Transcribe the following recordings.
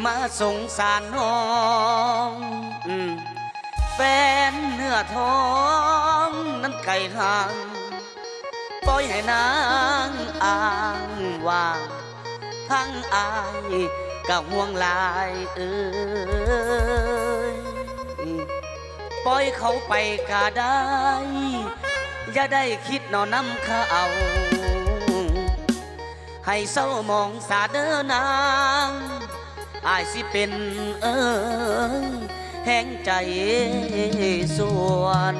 ມາສົງສານນ້ອງ ອືມ ແຟນເນື້ອທອງນັ້ນໄກຫ່າງ ປ່ອຍໃຫ້ນາງອ້າງວ່າງ ທາງອ້າຍກະຫ່ວງຫຼາຍເອີຍ ປ່ອຍເຂົາໄປກະໄດ້ ຢ່າໄດ້ຄິດເນາະນຳເຂົາ ໃຫ້ເຊົາມອງສາເດີນາງ ອ້າຍຊິເປັນ ເອີ ແຮງໃຈສ່ວນ.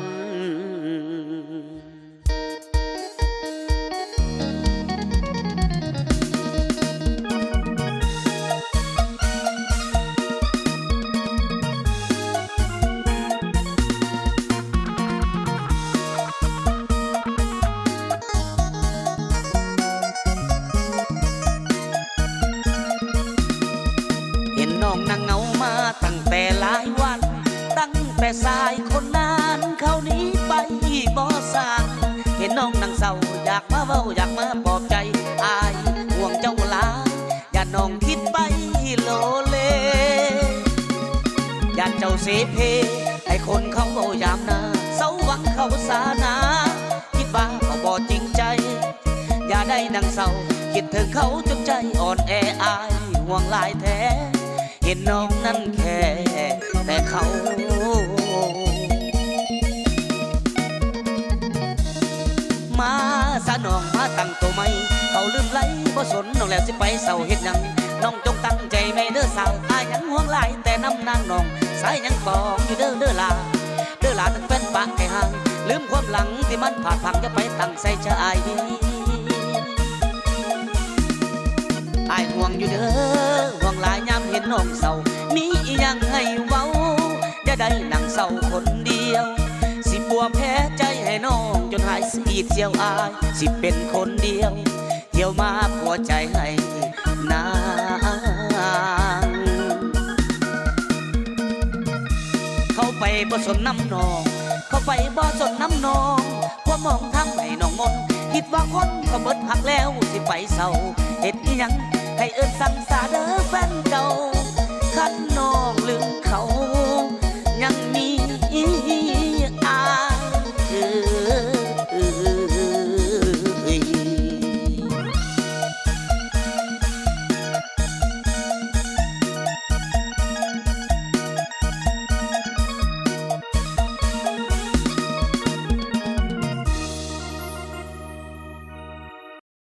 ເຫັນນ້ອງນັ່ງເຫງົາມາຕັ້ງແຕ່ຫຼາຍວັນ ຕັ້ງແຕ່ຊາຍຄົນນັ້ນເຂົາໜີໄປບໍ່ສາ ເຫັນນ້ອງນັ່ງເສົ້າ ຢາກມາເວົ້າ ຢາກມາປອບໃຈ ອ້າຍຫ່ວງເຈົ້າຫຼາຍ ຢ້ານນ້ອງຄິດໄປໂລເລ ຢ້ານເຈົ້າເສເພ ໃຫ້ຄົນເຂົາເວົ້າຢາມໜ້າ ເຊົາຫວັງເຂົາສາໜ້າ ຄິດວ່າເຂົາບໍ່ຈິງໃຈ ຢ່າໄດ້ນັ່ງເສົ້າ ຄິດເຖິງເຂົາຈົນໃຈອ່ອນແອ ອ້າຍຫ່ວງຫຼາຍແທ້ ເຫັນນ້ອງນັ້ນແຄ່ແຕ່ເຂົາ ມາສານ້ອງ ມາຕັ້ງໂຕໃໝ່ ເຂົາລືມໄຫຼບໍ່ສົນນ້ອງແລ້ວ ຊິໄປເສົ້າເຮັດຫຍັງ ນ້ອງຈົ່ງຕັ້ງໃຈໃໝ່ເດີສາວ ອ້າຍຍັງຫ່ວງຫຼາຍແຕ່ນຳນາງນ້ອງ ສາຍັງກອງຢູ່ເດີ ເດີຫຼ້າ ເດີຫຼ້າ ເຖິງແຟນປະໃຫ້ຫ່າງ ລືມຄວາມຫຼັງທີ່ມັນຜາດຜັງ ຢ່າໄປຕັ້ງໃສ່ໃຈ ອ້າຍຫ່ວງຢູ່ເດີ ຫ່ວງຫຼາຍຍາມເຫັນນ້ອງເສົ້າ ມີອີ່ຫຍັງໃຫ້ເວົ້າ ຢ່າໄດ້ນັ່ງເສົ້າຄົນດຽວ ຊິປົວແຜ່ໃຈໃຫ້ນ້ອງຈົນຫາຍ ສະອີດສ່ຽວອ້າຍ ຊິເປັນຄົນດຽວ ທ່ຽວມາປົວໃຈໃຫ້ນາງ ເຂົາໄປບໍ່ສົນນຳນ້ອງ ເຂົາໄປບໍ່ສົນນຳນ້ອງ ຄວາມມອງທຳໃຫ້ນ້ອງມົນ ຄິດວ່າຄົນເຂົາເບິດຮັກແລ້ວ ຊິໄປເສົ້າເຮັດອີ່ຫຍັງ ໃຫ້ເອີ້ນສັງສາເດີແຟນເກົ່າ